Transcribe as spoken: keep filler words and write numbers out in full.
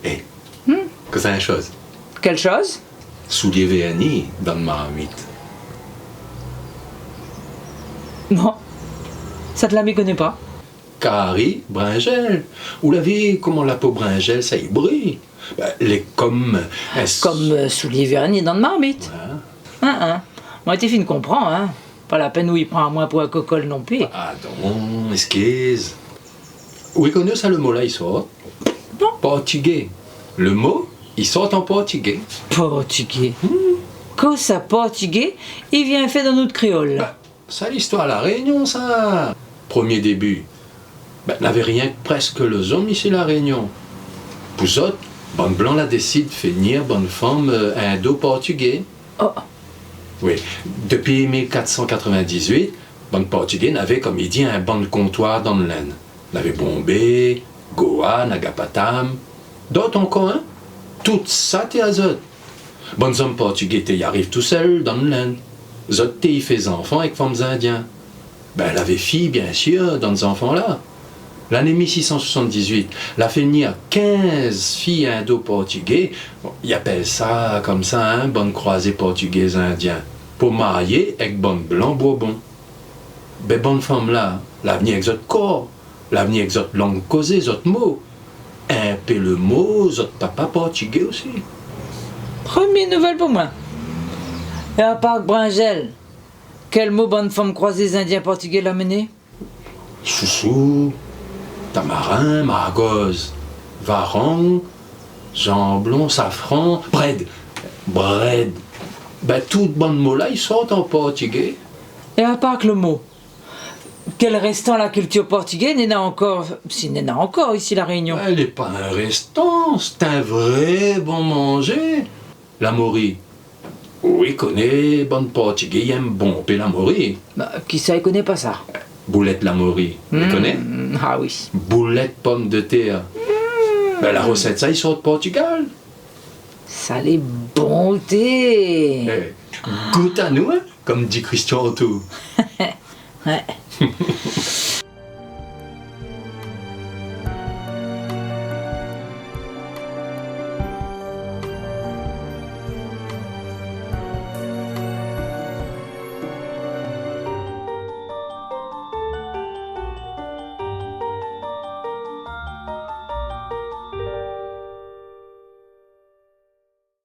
É, kosa in shoz ? Kèl shoz ? Soulié vèrni dann marmit. Non, sat-la mi koné pa. Kari brinzèl. Ou la vi koman la po brinzèl sa i bri ? Bin, lé kom in s- Kom, eu, soulié vèrni dann marmit. Oué. In, in. Moin té fine konpran, in. Pa la pèn ou i pran amoin pou in kokol non pli. Pardon, eskiz. Ou i koné ousa le mo la i sort ? Non. Portigé. Le mo i sort an portigé. Portigé ? Hmm. Kosa portigé i vien fé dann nout kréol ? Ba, sa listoir La Rényon, sa. Promié débi, bin, navé rienk prèsk lé zom isi La Rényon. Pou zot, bann blan la désid fé vnir bann fanm, eu, indo-portigé. Oh. Oui, dépi mil kat san katrovin-dizuit, bann portigé navé, kom i di, in bann kontoir dann Linn. Navé Bombay, Goa, Nagapatam, dot ankor, in. Tout sa té azot. Bann zom portigé té i ariv tousèl dann Linn. Zot té i fé zanfan èk fanm zindien. Bin, lavé fi, biensir, dann zanfan la. Lané mil sis san soisant-dizuit, la fé vnir kinz fi indo-portigé. Bon, i apèl sa komsa, in, bann kroizé portigé-zindien, pou marié èk bann blan Bourbon. Bin, bann fanm la, la vni èk zot kor, la vni èk zot lang kozé, zot mo. In pé le mo zot papa portigé osi. Promié nouvèl pou moin. É apar brinzèl, kèl mo bann fanm kroizé zindien portigé la amené ? Sousou, tamarin, margoz, varang, zanblon, safran, brèd. Brèd. Bin, tout bann mo la i sort an portigé. É apar le mo, kèl réstan la kiltir portigé néna ankor, si néna ankor isi La Rényon ? Bin, lé pa in réstan, sé in vré bon manzé. La mori. Ou i koné, bann portigé i èm bonpé la mori. Ba, kisa i koné pa sa ? Boulèt la mori, ou i koné ? Hmm, ah oui. Boulèt pomdetèr. Hmm. Bin, la rosèt sa i sort Portigal. Sa lé bon té. É, gout anou, in, kom di Christian Autou. Oué.